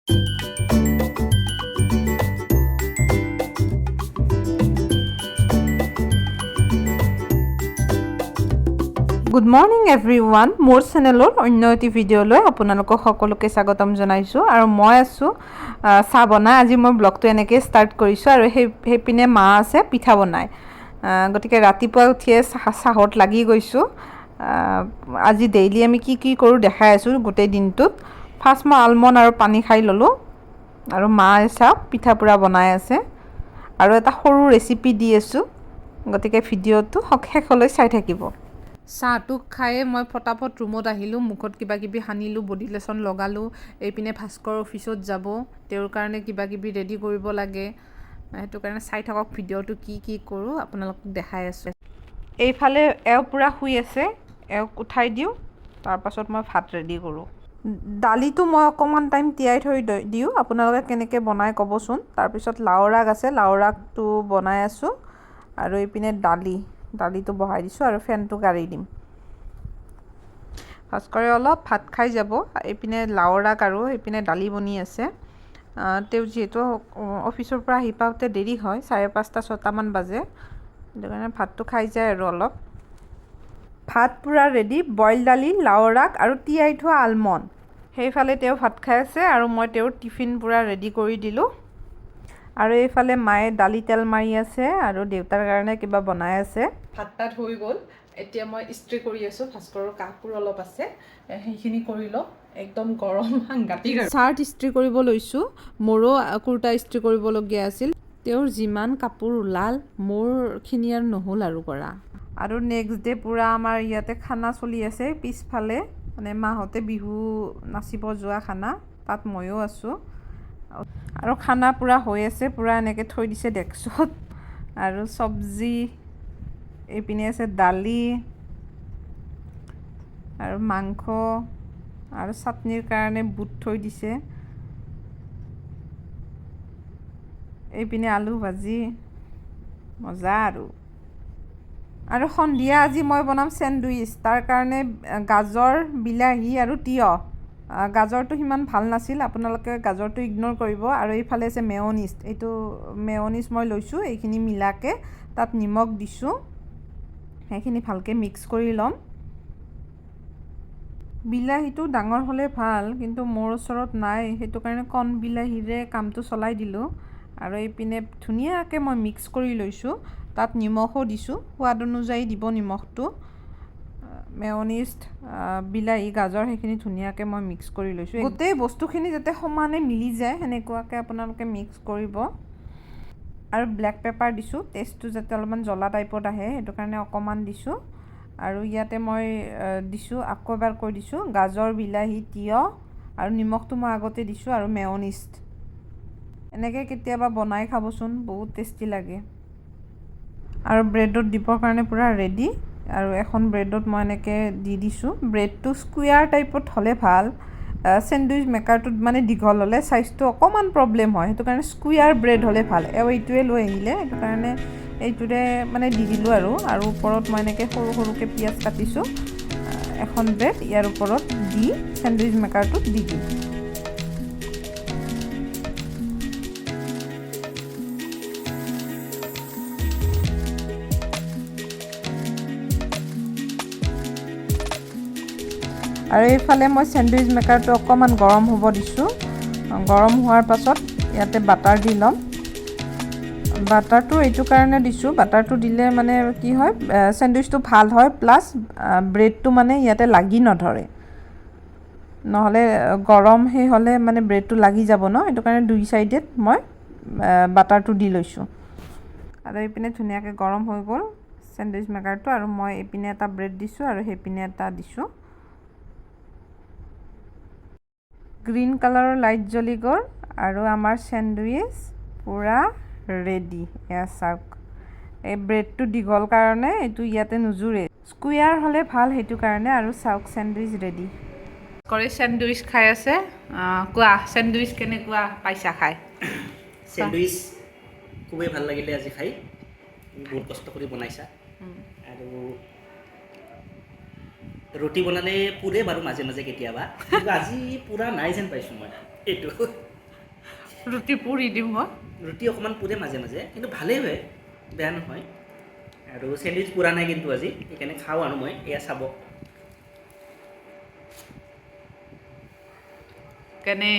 Good morning everyone, মোৰ চেনেলৰ অন্য এটি ভিডিঅ'লৈ আপোনালোকক সকলোকে স্বাগতম জনাইছোঁ। আৰু মই আছোঁ চাহ বনাই। আজি মই ব্লগটো এনেকৈ ষ্টাৰ্ট কৰিছোঁ। আৰু সেইপিনে মা আছে পিঠা বনাই। গতিকে ৰাতিপুৱা উঠিয়ে চাহত লাগি গৈছোঁ। আজি ডেইলি আমি কি কি কৰোঁ দেখাই আছোঁ গোটেই দিনটোত। ফাৰ্ষ্ট মই আলমণ্ড আৰু পানী খাই ল'লোঁ। আৰু মা চাওক, পিঠা পূৰা বনাই আছে। আৰু এটা সৰু ৰেচিপি দি আছোঁ, গতিকে ভিডিঅ'টো শেষলৈ চাই থাকিব। চাহটো খায়ে মই ফটাফট ৰুমত আহিলোঁ। মুখত কিবা কিবি সানিলোঁ, বডি লোচন লগালোঁ। এইপিনে ভাস্কৰ অফিচত যাব, তেওঁৰ কাৰণে কিবা কিবি ৰেডি কৰিব লাগে। সেইটো কাৰণে চাই থাকক ভিডিঅ'টো, কি কি কৰোঁ আপোনালোকক দেখাই আছোঁ। এইফালে এওঁ পূৰা শুই আছে, এওঁক উঠাই দিওঁ, তাৰপাছত মই ভাত ৰেডি কৰোঁ। দালিটো মই অকণমান টাইম তিয়াই থৈ দিওঁ। আপোনালোকে কেনেকৈ বনাই ক'বচোন। তাৰপিছত লাওৰ আগ আছে, লাওৰ আগটো বনাই আছোঁ। আৰু এইপিনে দালিটো বহাই দিছোঁ আৰু ফেনটো কাঢ়ি দিম। ভাস্কৰে অলপ ভাত খাই যাব। এইপিনে লাওৰ আগ আৰু এইপিনে দালি বনি আছে। তেওঁ যিহেতু অফিচৰ পৰা আহি পাওঁতে দেৰি হয়, 5:30, 6টামান বাজে, সেইটো কাৰণে ভাতটো খাই যায়। আৰু অলপ ভাত পূৰা ৰেডি, বইল দালি, লাওৰ আগ আৰু তিয়াই থোৱা আলমণ্ড। সেইফালে তেওঁ ভাত খাই আছে আৰু মই তেওঁৰ টিফিন পূৰা ৰেডি কৰি দিলোঁ। আৰু এইফালে মায়ে দালি তেল মাৰি আছে আৰু দেউতাৰ কাৰণে কিবা বনাই আছে। ভাত তাত হৈ গ'ল। এতিয়া মই ইস্ত্ৰি কৰি আছোঁ। ভাস্কৰৰ কাপোৰ অলপ আছে, সেইখিনি কৰি লওঁ। একদম গৰম, সাংঘাতিক। চাৰ্ট ইস্ত্ৰি কৰিব লৈছোঁ। মোৰো কুৰ্তা ইস্ত্ৰি কৰিবলগীয়া আছিল। তেওঁৰ যিমান কাপোৰ ওলাল, মোৰখিনি আৰু নহ'ল আৰু কৰা। আৰু নেক্সট ডে পূৰা আমাৰ ইয়াতে খানা চলি আছে পিছফালে, মানে মাহঁতে বিহু নাচিব যোৱা খানা, তাত ময়ো আছোঁ। আৰু খানা পূৰা হৈ আছে, পূৰা এনেকৈ থৈ দিছে ডেস্কত। আৰু চব্জি এইপিনে আছে, দালি আৰু মাংস আৰু চাটনিৰ কাৰণে বুট থৈ দিছে। এইপিনে আলু ভাজি, মজা। আৰু সন্ধিয়া আজি মই বনাম চেণ্ডউইচ। তাৰ কাৰণে গাজৰ, বিলাহী আৰু তিয়ঁহ। গাজৰটো সিমান ভাল নাছিল, আপোনালোকে গাজৰটো ইগন'ৰ কৰিব। আৰু এইফালে আছে মেয়নিজ। এইটো মেয়নিজ মই লৈছোঁ, এইখিনি মিলাকৈ তাত নিমখ দিছোঁ। সেইখিনি ভালকৈ মিক্স কৰি ল'ম। বিলাহীটো ডাঙৰ হ'লে ভাল, কিন্তু মোৰ ওচৰত নাই, সেইটো কাৰণে কণ বিলাহীৰে কামটো চলাই দিলোঁ। আৰু এইপিনে ধুনীয়াকৈ মই মিক্স কৰি লৈছোঁ। তাত নিমখো দিছোঁ, সোৱাদ অনুযায়ী দিব নিমখটো। মেয়নিজ, বিলাহী, গাজৰ সেইখিনি ধুনীয়াকৈ মই মিক্স কৰি লৈছোঁ। গোটেই বস্তুখিনি যাতে সমানে মিলি যায়, সেনেকুৱাকৈ আপোনালোকে মিক্স কৰিব। আৰু ব্লেক পেপাৰ দিছোঁ, টেষ্টটো যাতে অলপমান জ্বলা টাইপত আহে, সেইটো কাৰণে অকণমান দিছোঁ। আৰু ইয়াতে মই দিছোঁ, আকৌ এবাৰ কৈ দিছোঁ, গাজৰ, বিলাহী, তিয়ঁহ আৰু নিমখটো মই আগতে দিছোঁ আৰু মেয়নিজ। এনেকৈ কেতিয়াবা বনাই খাবচোন, বহুত টেষ্টি লাগে। আৰু ব্ৰেডত দিবৰ কাৰণে পূৰা ৰেডি। আৰু এখন ব্ৰেডত মই এনেকৈ দি দিছোঁ। ব্ৰেডটো স্কুৱেৰ টাইপত হ'লে ভাল। চেণ্ডউইচ মেকাৰটোত মানে দীঘল হ'লে চাইজটো অকণমান প্ৰব্লেম হয়, সেইটো কাৰণে স্কুৱেৰ ব্ৰেড হ'লে ভাল। এওঁ এইটোৱে লৈ আহিলে, সেইটো কাৰণে এইটোৰে মানে দি দিলোঁ। আৰু ওপৰত মই এনেকৈ সৰু সৰুকৈ পিঁয়াজ কাটিছোঁ। এখন ব্ৰেড ইয়াৰ ওপৰত দি চেণ্ডউইচ মেকাৰটোত দি দিম। আৰু এইফালে মই চেণ্ডউইচ মেকাৰটো অকণমান গৰম হ'ব দিছোঁ। গৰম হোৱাৰ পাছত ইয়াতে বাটাৰ দি ল'ম। বাটাৰটো এইটো কাৰণে দিছোঁ, বাটাৰটো দিলে মানে কি হয়, চেণ্ডউইচটো ভাল হয়, প্লাছ ব্ৰেডটো মানে ইয়াতে লাগি নধৰে। নহ'লে গৰম সেই হ'লে মানে ব্ৰেডটো লাগি যাব ন, সেইটো কাৰণে দুই চাইডে মই বাটাৰটো দি লৈছোঁ। আৰু এইপিনে ধুনীয়াকৈ গৰম হৈ গ'ল চেণ্ডউইচ মেকাৰটো। আৰু মই এইপিনে এটা ব্ৰেড দিছোঁ আৰু সেইপিনে এটা দিছোঁ। গ্ৰীণ কালাৰৰ লাইট জ্বলি গ'ল আৰু আমাৰ চেণ্ডউইচ পূৰা ৰেডি। এয়া চাওক, এই ব্ৰেডটো দীঘল কাৰণে এইটো ইয়াতে নোজোৰে, স্কুৱেৰ হ'লে ভাল, সেইটো কাৰণে। আৰু চাওক, চেণ্ডউইচ ৰেডি। কৰি চেণ্ডউইচ খাই আছে। কোৱা, চেণ্ডউইচ কেনেকুৱা পাইছা খাই? চেণ্ডউইচ খুবেই ভাল লাগিলে আজি খাই। তুমি বহুত কষ্ট কৰি বনাইছা। আৰু ৰুটি বনালে পুৰে বাৰু মাজে মাজে কেতিয়াবা, কিন্তু আজি পুৰা নাই যেন পাইছোঁ মই এইটো। ৰুটি পুৰি দিওঁ মই। ৰুটি অকণমান পুৰে মাজে মাজে, কিন্তু ভালেই হয়, বেয়া নহয়। আৰু চেণ্ডউইচ পুৰা নাই কিন্তু আজি, সেইকাৰণে খাওঁ আৰু মই। এয়া চাব। কেনে?